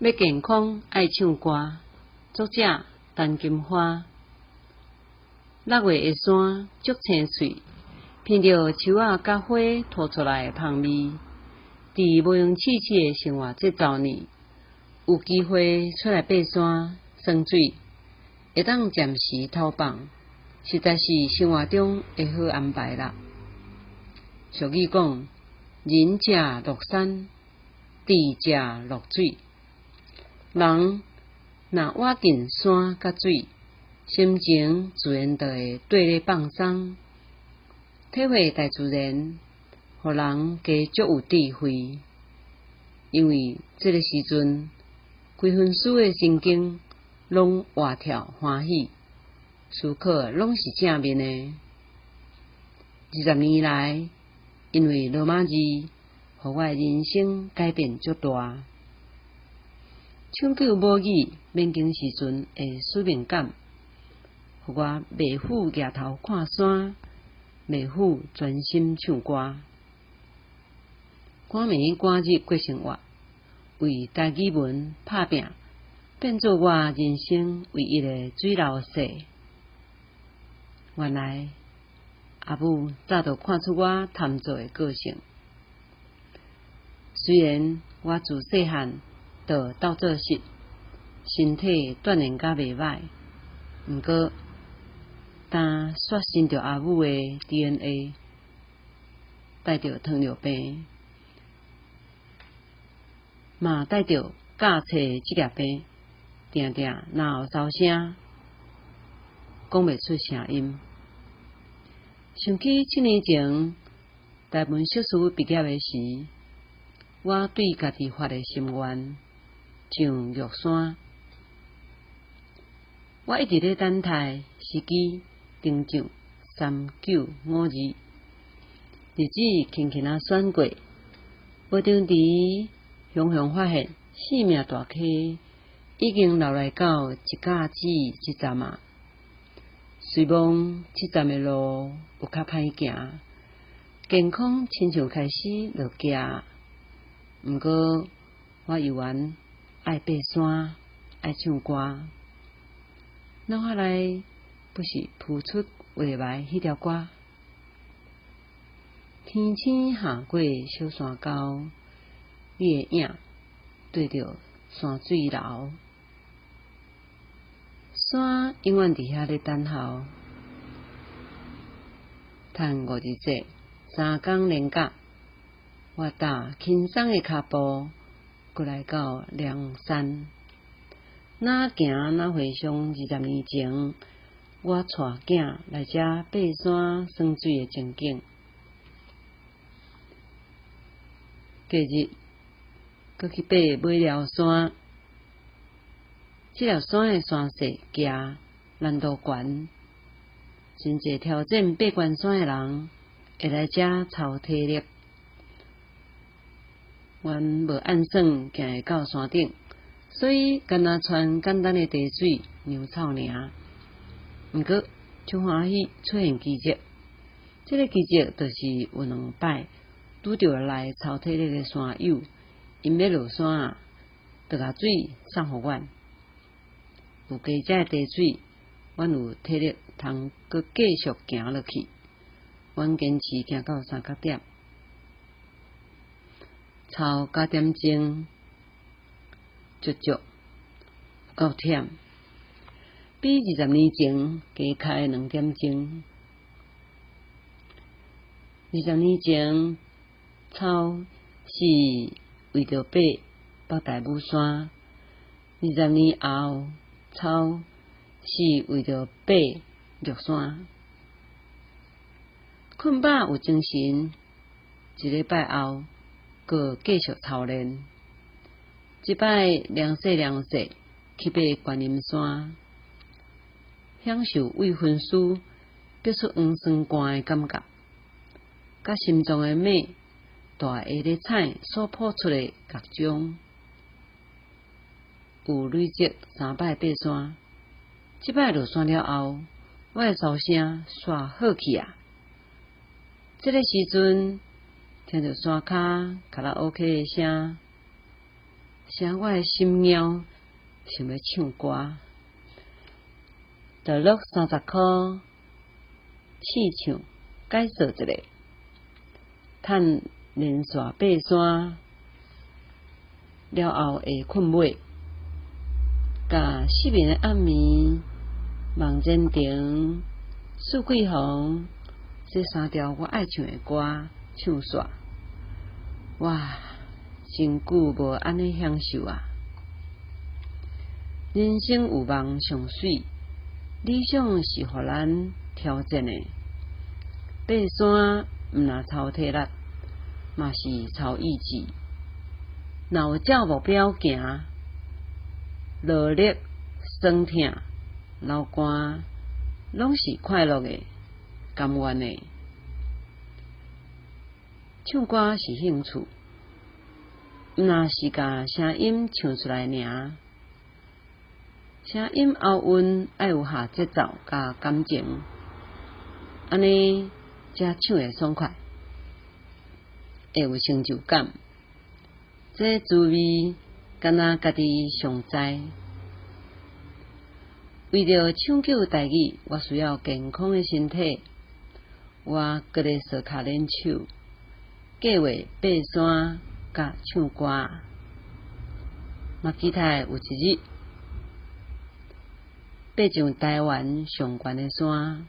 欲健康愛唱歌，作者陳金花。六月的山足青翠，闻著樹仔佮花吐出來的芳味。佇無閒刺刺的生活節奏裡，有機會出來爬山、耍水，會當暫時偷放，實在是生活中的好安排啦。俗語講：仁者樂山，智者樂水。人若倚近山佮水，心情自然就會綴咧放鬆。體會大自然，予人加足有智慧。因為這个時陣，規身軀的神經攏活跳歡喜，思考攏是正面的。20年來，因為羅馬字，予我的人生改變足大。搶救母語勉強時陣的使命感，予我袂赴舉頭看山，袂赴專心唱歌。趕暝趕日過生活，為台語文拍拚，變做我人生唯一的水流勢。原來阿母早就看出我貪做的個性。雖然我自細漢就鬥做穡，身體鍛鍊甲袂䆀，毋過，當煞身著阿母的 DNA，帶著糖尿病，嘛帶著駕車這粒病，定定嚨喉梢聲，講袂出聲音。想起7年前台文碩士畢業的時，我對家己發的心願，上玉山。我一直咧等待時機，登上3952，日子輕輕仔轉過，無定佇雄雄發現生命大溪已經流來到一甲子這站啊。雖罔這站的路有較歹行，健康親像開始落行，毋過我猶原愛爬山，愛唱歌。腦海內不時浮出畫眉彼條歌：天星下過小山溝，你的影綴著山水流。山永遠佇遐咧等候。趁五日節3工連假，我踏輕鬆的跤步，閣來到涼山。哪行哪回想20年前，我帶囝來遮爬山耍水的情景。隔日，閣去爬尾寮山，這粒山的山勢崎，難度懸，真濟挑戰爬懸山的人會來遮操體力。阮無按算行會到山頂，所以干焦穿簡單的茶水娘草爾。毋過，足歡喜出現奇蹟。這个奇蹟就是有兩擺拄著來操體力的山友，𪜶欲落山啊，就共水送予阮。有加這个茶水，阮有體力通閣繼續行落去。阮堅持行到三角點，操9點鐘，足足有夠忝，比20年前加開2點鐘。二十年前操是為著爬北大武山，二十年後操是為著爬玉山。睏飽有精神，一禮拜後閣繼續操練。這擺涼勢涼勢去爬觀音山，享受為分絲逼出黃酸汗的感覺，佮心臟的馬大下咧踩所譜出的樂章。有累積三擺爬山，這擺落山了後，我的梢聲煞好去啊！這个時陣，聽著山跤卡拉 OK 的聲，聲我的心貓想欲唱歌，就落30箍試唱解說一下，趁連續爬山了後會睏尾，共失眠的暗暝、望前程、四季風這三條我愛唱的歌唱煞，哇！真久無按呢享受啊！人生有夢上媠，理想是予咱挑戰的。爬山毋若操體力，嘛是操意志。若有照目標行，勞力、酸痛、流汗，攏是快樂的、甘願的。唱歌是興趣，毋若是共聲音唱出來爾。聲音押韻愛有合節奏佮感情，按呢才唱會爽快，會有成就感。這滋味敢若家己上知。為著搶救台語，我需要健康的身體。我閣咧趖跤練手，計劃爬山佮唱歌。嘛期待有一日，爬上台灣上懸的山。